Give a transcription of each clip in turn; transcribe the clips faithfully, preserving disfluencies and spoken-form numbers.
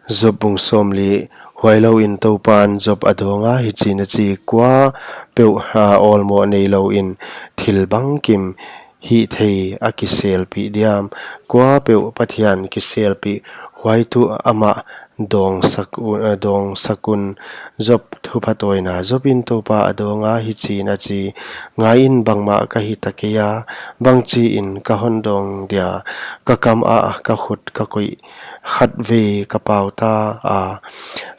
Job bung sawmli. Huailouin Toupan Job a dawnga hichiin a chi: Kuapeuh, a, awlmoh neilouin thil bangkim hihthei a kiselpih diam? Kuapeuh Pathian kiselpih, huai tuh amah dawngsak u-, a, dawngsak un. Job thupha tawina. Jobin Toupa a dawnga hichiin a chi: Ngaiin, bangmah ka hita kei a, bangchiin ka hon dawng dia? Ka kamah ka khut ka koih, khatvei ka pau ta a,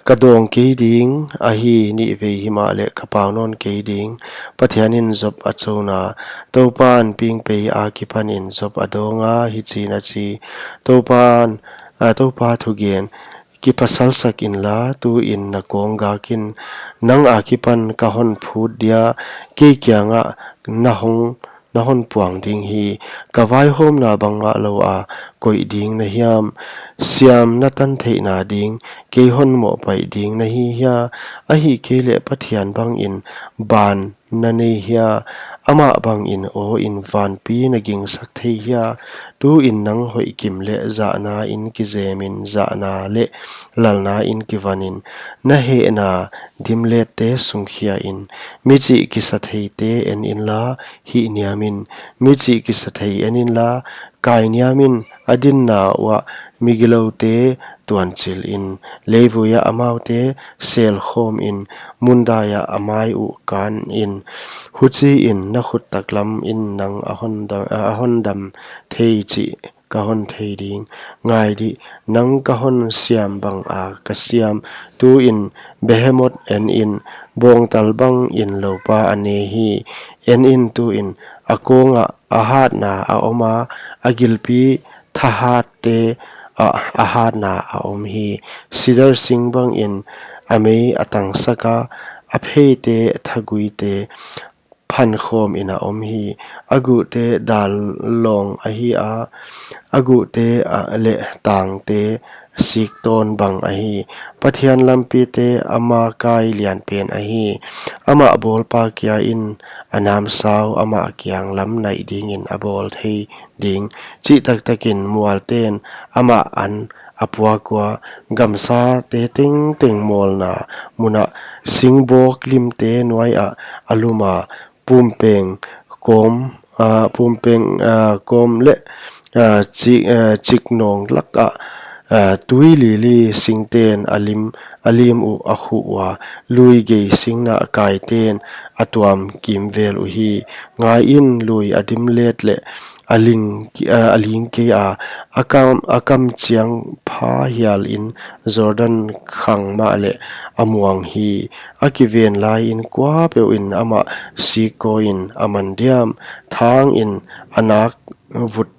ka dawng kei ding ahi, nihvei himahleh ka pau nawn kei ding. Pathianin Job a chouna. Toupan pingpei akipanin Job a dawnga hichiin a chi: Toupan, a, Toupa thugen, kipasalsak inla, tuin na kawng gakin. Nang akipan ka hon phut dia, kei kiangah na hong, na hon puang ding hi. Ka vaihawmna bangmah lou a koih ding na hiam? Siam na tan theihna ding kei hon mohpaih ding na hi hia? Ahihkeileh Pathian bangin ban na nei hia? Amah bangin awin vanpi na gingsak thei hia? Tuin nang hoihkim leh zahnain kizemin, zahna leh lalnain kivanin, na hehna dimlette sung khiain. Michih kisatheite en inla, hih niamin. Michih kisathei en inla, kai niamin. A dinna uah migiloute tuanchilin, leivuiah amaute selkhawmin, mundaiah a mai uh kanin. Huchiin na khut taklamin nang a hon da-, a hon dam thei chih ka hon thei ding. Ngai dih, nang ka hon siam banga ka siam. Tuin Behemoth enin, bawngtal bangin loupa a ne hi. Enin, tuin a kawngah a hatna a om a, a gilpi thahatte ah a hatna a om hi. Sidar sing bangin a mei a tangsak a, a pheite thaguite phankhawmin a om hi. A guhte dal lawng ahi a, a guhte, a, leh tangte siktawn bang ahi. Pathian lampite ama kai lianpen ahi. Amah bawlpa kiain a namsau amah kiang lam naih dingin a bawl thei ding. Chihtaktakin mualten amah an a puak ua, gamsate tengteng mawlna munah, singbawk limte nuaiah a lum a, pumpeng kawm, ah, pumpeng, ah, kawm leh, ah, chi-, ah, chiknawng lakah, ah, tui lili singten a lim, a lim uh a khuh ua, lui gei singna kaiten a tuam kimvel uhi. Ngaiin, lui a dimlet leh a ling, ah, a ling kei a, a kam, a kam chiang pha hialin Jordan khang mahleh a muang hi. A kiven laiin kuapeuhin amah sikkawiin a man diam? Thangin a nak vut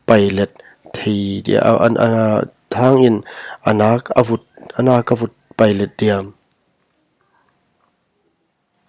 pailet thei dia-, a, a, a, thangin a nak a vut, a nak a vut pailet diam?